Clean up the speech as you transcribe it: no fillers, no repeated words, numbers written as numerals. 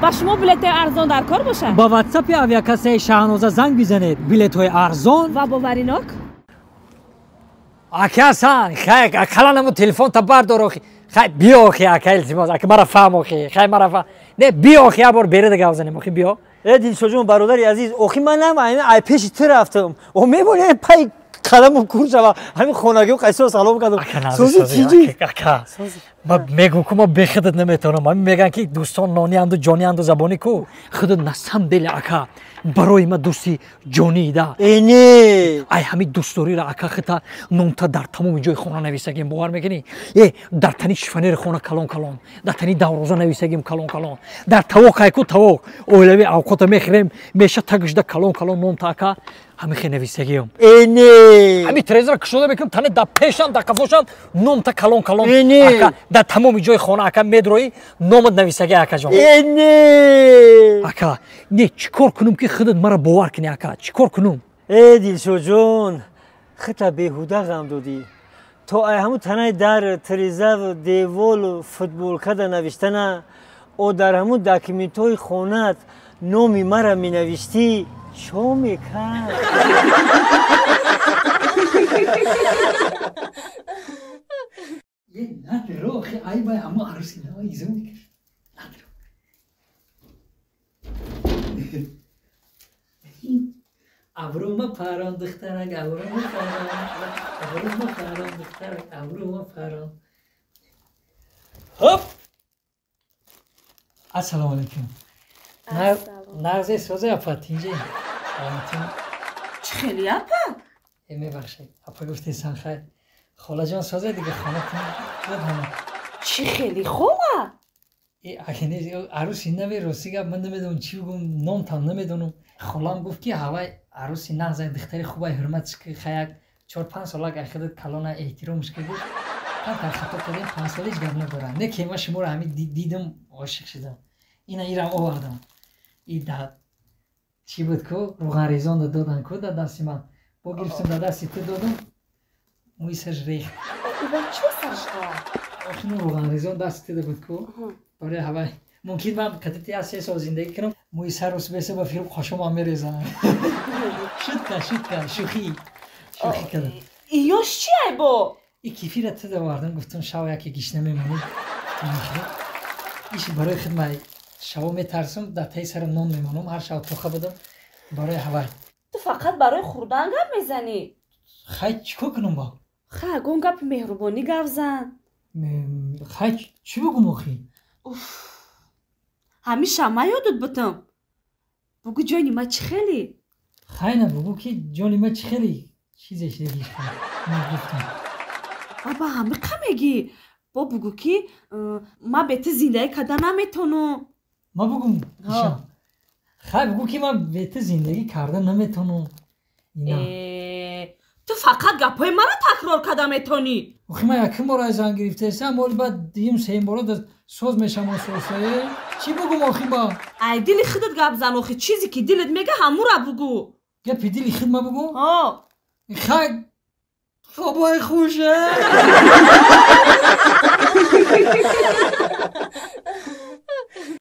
Ба шумо билетҳои арзон дар кор бошад? Ба ватсапи авиакассаи Шаҳноза занг бизанед. Билетҳои арзон ва боваринок. Ака Ҳасан, хай ақаллан ҳамун телефонта бардор охи. Хай биё охи, ака, илтимос, ака, мара фаҳм охи, хай мара фаҳм. Не, биё охи, як бор берида гап занем охи, биё. Э, Дилшодҷон, бародари азиз, охи ман нам ай пеши ту рафтам. О, мебонӣ, пай қадаму кур шава, ҳамин хонагиҳо қайсо салом кардам. Сози чиҷи? Ака, ма мегӯм ку, ма бехудат наметавонам. Ҳамин мегӯянд ки дӯстон нонианду ҷонианду забонӣ ку. Худат на самом деле, ака, барои ма дӯсти ҷониида. Э, не. Ай ҳамин дӯстдориро, ака, хита номта дар тамоми ҷои хона нависагим, бовар мекунӣ? Э, дар тани шифонери хона калон калон, дар тани давроза нависагим калон калон, дар тавоқ айку тавоқ оилави авқота мехӯрем, меша тагишда калон калон номта, ака, ҳамин хе нависагиам. Э, не. Ҳамин трезора кушода мекунам, тани дар пешам, дар қафошам номта калон калон. Э, не. Ака, дар тамоми ҷои хона, ака, медроӣ, номат нависаги, акаҷон. Э, не. Ака, не, чӣ кор кунам ки худат мара бовар кунӣ, ака, чӣ кор кунам? Э, Дилшодҷон, хита беҳуда ғам додӣ. То ай ҳамун танаи дар трезаву деволу футболкада навиштана, о дар ҳамун документҳои хонаат номи мара менавиштӣ, чо мекард? Надро, охи, ай бай ҳамун арӯси нава изо мекард. Надро. Абрӯма парон, духтарак, абрӯма парон, абрӯма парон, духтарак, абрӯма парон. Хоп! Ассалому алайкум. Нағзе созе, апа, тинҷе? Саломатӣ? Чӣ хеле, апа? Э, мебахшед, апа гуфтесан, хай. Холаҷон, созе дига, хонатон буд ҳама. Чӣ хеле, хола? Э, ака, не, арӯси нави, рости гап, ман намедонам чӣ бигӯм, номтам намедонам. Холам гуфт ки ҳавай арӯси нағзай, духтари хубай, ҳурматш ки, хай як 4-5 солак ай худат калона, эҳтиромш ки, гуфт. Камтар хато кардем, 5 сола ҳеҷ гап надорам. Не ки ман шуморо ҳамин дидам, ошиқ шудам. Ина ирам овардам. И да чӣ буд ку, рӯғанрезонда додан ку дар дасти ман. Бо гирифтам, дар дасти ту додам, мӯи сарш рехт. Ива чо саршта? Охи, ну рӯғанрезон дасти туда буд ку. Барои ҳавай мумкин ман кадати як 3 сол зиндагӣ кунам, мӯи сару беса ба филм қошомам мерезанам. Шутка, шутка, шӯхӣ шӯхӣ кардам. Иёш чи ай бо? И кефира туда овардам, гуфтам, шав яке гишна мемонӣ. Иш барои худ, ман шаво метарсам, дар таи сарам нон мемонам, ҳар шав тоха будам, барои ҳавай. Ту фақат барои хӯрдан гап мезанӣ. Хай, чӣ кор кунам бо? Хай, ягон гапи меҳрубонӣ гап зан. Хай, чӣ бигӯм охи? Уф, ҳамиша ма ёдат бутам. Бугӯ, ҷони ма, чӣ хеле? Хай, на, бугӯ ки ҷони ма, чӣ хеле, чизе шидагиш гуфтам. Баба, ҳамиқа мегӣ? Бо бугӯ ки ма бе ту зиндагӣ карда наметавонам. Ма бугум? Ишам, хай, бугӯ ки ман бе ту зиндагӣ карда наметавонам. Э, ту фақат гапҳои маро такрор карда метавонӣ. Охи, ман якум бор ай зан гирифтаесам, оли баъд дуюм, сеюм бора соз мешам ососа. Чӣ бугум охи ба? Ай дили худат гап зан охи, чизе ки дилат мега, ҳамура бугӯ. Гапи дили худ ма бугум? Ҳо. Хай, хобои хуше.